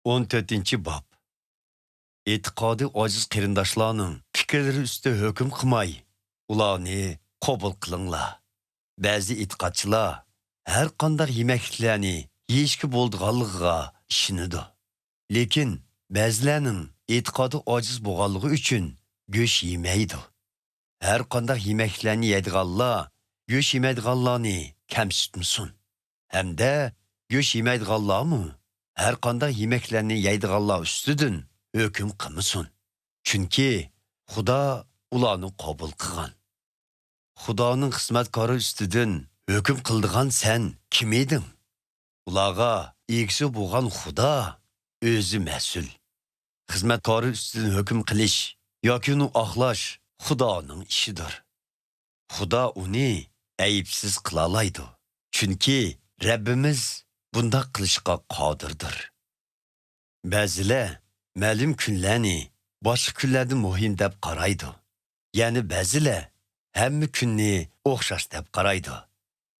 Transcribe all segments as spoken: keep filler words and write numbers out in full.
ئون تۆتىنچى باب. ئېتىقادى ئاجىز قېرىنداشلارنىڭ پىكىرلىرى ئۈستىدە ھۆكۈم قىلماي، ئۇلارنى قوبۇل قىلىڭلار. بەزى ئېتىقادچىلار ھەر قانداق يېمەكلىكلەرنى يېيىشكە بولىدىغانلىقىغا ئىشىنىدۇ. لېكىن بەزىلەرنىڭ ئېتىقادى ئاجىز بولغانلىقى ئۈچۈن گۆش يېمەيدۇ. ھەر قانداق يېمەكلىكلەرنى يەيدىغانلار گۆش يېمەيدىغانلارنى كەمسىتمىسۇن. ھەمدە گۆش يېمەيدىغانلارمۇ ھەر قانداق يېمەكلىكلەرنى يەيدىغانلار ئۈستىدىن ھۆكۈم قىلمىسۇن. چۈنكى خۇدا ئۇلارنى قوبۇل قىلغان. خۇدانىڭ خىزمەتكارى ئۈستىدىن ھۆكۈم قىلىدىغان سەن كىم ئىدىڭ؟ ئۇلارغا ئىگىسى بولغان خۇدا ئۆزى مەسئۇل. خىزمەتكارى ئۈستىدىن ھۆكۈم قىلىش ياكى ئۇنى ئاقلاش خۇدانىڭ ئىشىدۇر. خۇدا ئۇنى ئەيىبسىز قىلالايدۇ. چۈنكى رەببىمىز بۇنداق قىلىشقا قادىردۇر. بەزىلەر مەلۇم كۈنلەرنى باشقا كۈنلەردىن مۇھىم دەپ قارايدۇ. يەنە بەزىلەر ھەممە كۈننى ئوخشاش دەپ قارايدۇ.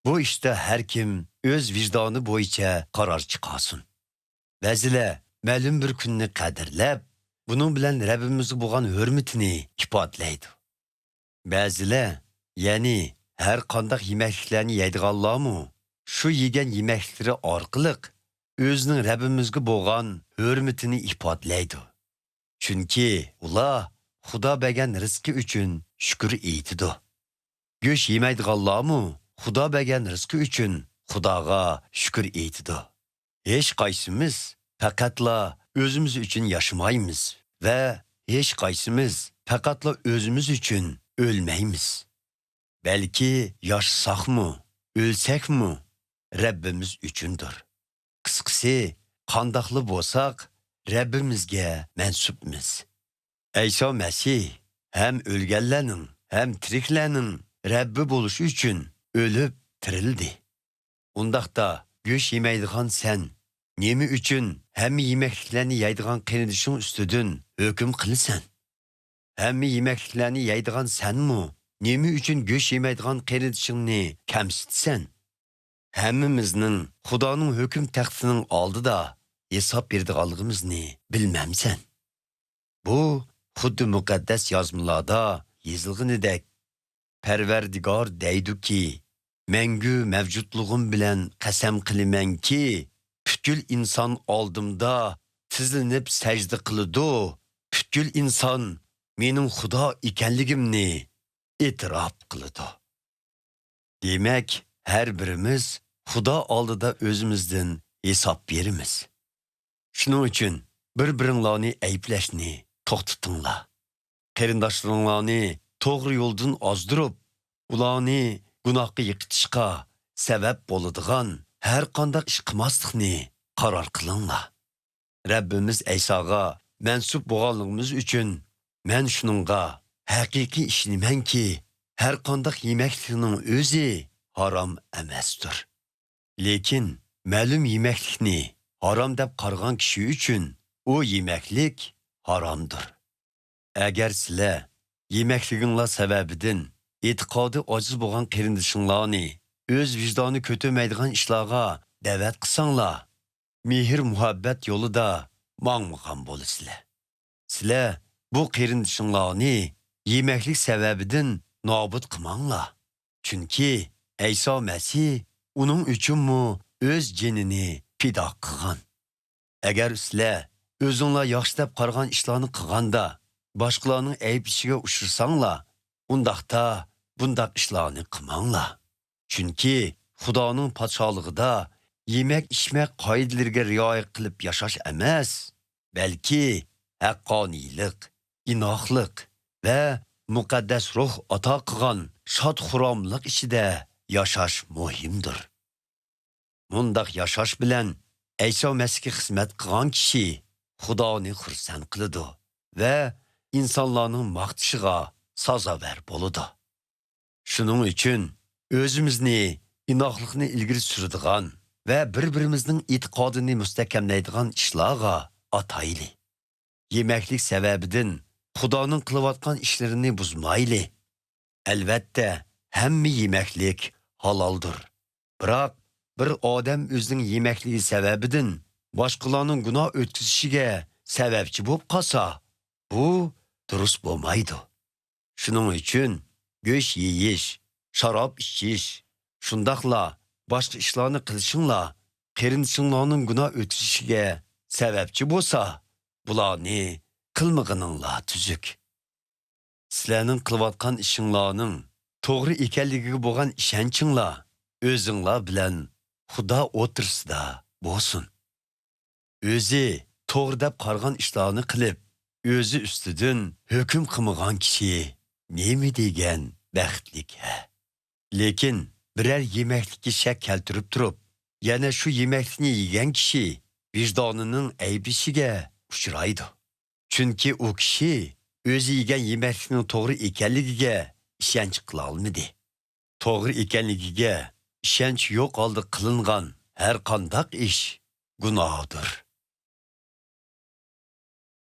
بۇ ئىشتا ھەر كىم ئۆز ۋىجدانى بويىچە قارار چىقارسۇن. بەزىلەر مەلۇم بىر كۈننى قەدىرلەپ، بۇنىڭ بىلەن رەببىمىزگە بولغان ھۆرمىتىنى ئىپادىلەيدۇ. بەزىلەر، يەنى ھەر قانداق يېمەكلىكلەرنى يەيدىغانلارمۇ شۇ يېگەن يېمەكلىكلىرى ئارقىلىق ئۆزىنىڭ رەببىمىزگە بولغان ھۆرمىتىنى ئىپادىلەيدۇ. چۈنكى ئۇلار خۇدا بەرگەن رىزقى ئۈچۈن شۈكۈر ئېيتىدۇ. گۆش يېمەيدىغانلارمۇ خۇدا بەرگەن رىزقى ئۈچۈن خۇداغا شۈكۈر ئېيتىدۇ. ھېچقايسىمىز پەقەتلا ئۆزىمىز ئۈچۈن ياشىمايمىز ۋە ھېچقايسىمىز پەقەتلا ئۆزىمىز ئۈچۈن ئۆلمەيمىز. بەلكى ياشىساقمۇ، ئۆلسەكمۇ، رەببىمىز ئۈچۈندۇر. قىسقىسى، قانداقلا بولساق، رەببىمىزگە مەنسۇپمىز. ئەيسا مەسىھ ھەم ئۆلگەنلەرنىڭ، ھەم تىرىكلەرنىڭ رەببى بولۇشى ئۈچۈن ئۆلۈپ تىرىلدى. ئۇنداقتا، گۆش يېمەيدىغان سەن نېمە ئۈچۈن ھەممە يېمەكلىكلەرنى يەيدىغان قېرىندىشىڭ ئۈستىدىن ھۆكۈم قىلىسەن؟ ھەممە يېمەكلىكلەرنى يەيدىغان سەنمۇ نېمە ئۈچۈن گۆش يېمەيدىغان قېرىندىشىڭنى كەمسىتىسەن؟ ھەممىمىزنىڭ خۇدانىڭ ھۆكۈم تەختىنىڭ ئالدىدا ھېساب بېرىدىغانلىقىمىزنى بىلمەمسەن؟ بۇ خۇددى مۇقەددەس يازمىلاردا يېزىلغىنىدەك، پەرۋەردىگار دەيدۇكى، مەڭگۈ مەۋجۇتلۇقۇم بىلەن قەسەم قىلىمەنكى، پۈتكۈل ئىنسان ئالدىمدا تىزلىنىپ سەجدە قىلىدۇ، پۈتكۈل ئىنسان مېنىڭ خۇدا ئىكەنلىكىمنى ئېتىراپ قىلىدۇ. دېمەك، ھەر بىرىمىز خۇدا ئالدىدا ئۆزىمىزدىن ھېساب بېرىمىز. شۇنىڭ ئۈچۈن بىر-بىرىڭلارنى ئەيىبلەشنى توختىتىڭلار. قېرىنداشلىرىڭلارنى توغرا يولدىن ئازدۇرۇپ، ئۇلارنى گۇناھقا يىقىتىشقا سەۋەب بولىدىغان ھەر قانداق ئىش قىلماسلىقنى قارار قىلىڭلار. رەببىمىز ئەيساغا مەنسۇپ بولغانلىقىمىز ئۈچۈن، مەن شۇنىڭغا ھەقىقىي ئىشىنىمەنكى، ھەر قانداق يېمەكلىكنىڭ ئۆزى ھارام ئەمەستۇر. لېكىن مەلۇم يېمەكلىكنى ھارام دەپ قارىغان كىشى ئۈچۈن ئۇ يېمەكلىك ھارامدۇر. ئەگەر سىلەر يېمەكلىكىڭلار سەۋەبىدىن ئېتىقادى ئاجىز بولغان قېرىندىشىڭلارنى ئۆز ۋىجدانى كۆتۈرمەيدىغان ئىشلارغا دەۋەت قىلساڭلار، مېھىر-مۇھەببەت يولىدا ماڭمىغان بولىسىلەر. سىلەر بۇ قېرىندىشىڭلارنى يېمەكلىك سەۋەبىدىن نابۇت قىلماڭلار. چۈنكى ئەيسا مەسىھ ئۇنىڭ ئۈچۈنمۇ ئۆز جېنىنى پىدا قىلغان. ئەگەر سىلەر ئۆزۈڭلار ياخشى دەپ قارىغان ئىشلارنى قىلغاندا، باشقىلارنىڭ ئەيىبلىشىگە ئۇچرىساڭلار، ئۇنداقتا بۇنداق ئىشلارنى قىلماڭلار. چۈنكى خۇدانىڭ پادىشاھلىقىدا يېمەك-ئىچمەك قائىدىلىرىگە رىئايە قىلىپ ياشاش ئەمەس، بەلكى ھەققانىيلىق، ئىناقلىق ۋە مۇقەددەس روھ ئاتا قىلغان شاد-خۇراملىق ئىچىدە ياشاش مۇھىمدۇر. مۇنداق ياشاش بىلەن ئەيسا مەسىھكە خىزمەت قىلغان كىشى خۇدانى خۇرسەن قىلىدۇ ۋە ئىنسانلارنىڭ ماختىشىغا سازاۋەر بولىدۇ. شۇنىڭ ئۈچۈن ئۆزىمىزنى ئىناقلىقنى ئىلگىرى سۈرىدىغان ۋە بىر-بىرىمىزنىڭ ئېتىقادىنى مۇستەھكەملەيدىغان ئىشلارغا ئاتايلى. يېمەكلىك سەۋەبىدىن خۇدانىڭ قىلىۋاتقان ئىشلىرىنى بۇزمايلى. ئەلۋەتتە، ھەممە يېمەكلىك ھالالدۇر. بىراق، بىر ئادەم ئۆزىنىڭ يېمەكلىكى سەۋەبىدىن باشقىلارنىڭ گۇناھ ئۆتكۈزۈشىگە سەۋەبچى بولۇپ قالسا، بۇ دۇرۇس بولمايدۇ. شۇنىڭ ئۈچۈن گۆش يېيىش، شاراب ئىچىش، شۇنداقلا باشقا ئىشلارنى قىلىشىڭلار قېرىندىشىڭلارنىڭ گۇناھ ئۆتكۈزۈشىگە سەۋەبچى بولسا، بۇلارنى قىلمىغىنىڭلار تۈزۈك. سىلەرنىڭ قىلىۋاتقان ئىشىڭلارنىڭ توغرا ئىكەنلىكىگە بولغان ئىشەنچىڭلار ئۆزۈڭلار بىلەن خۇدا ئوتتۇرىسىدا بولسۇن. ئۆزى توغرا دەپ قارىغان ئىشلارنى قىلىپ، ئۆزى ئۈستىدىن ھۆكۈم قىلمىغان كىشى نېمە دېگەن بەختلىك ھە! لېكىن بىرەر يېمەكلىككە شەك كەلتۈرۈپ تۇرۇپ، يەنە شۇ يېمەكلىكنى يېگەن كىشى ۋىجدانىنىڭ ئەيىبلىشىگە ئۇچرايدۇ. چۈنكى ئۇ كىشى ئۆزى يېگەن يېمەكلىكنىڭ توغرا ئىكەنلىكىگە ئىشەنچ قىلالمىدى. توغرا ئىكەنلىكىگە ئىشەنچ يوق ھالدا قىلىنغان ھەر قانداق ئىش گۇناھتۇر.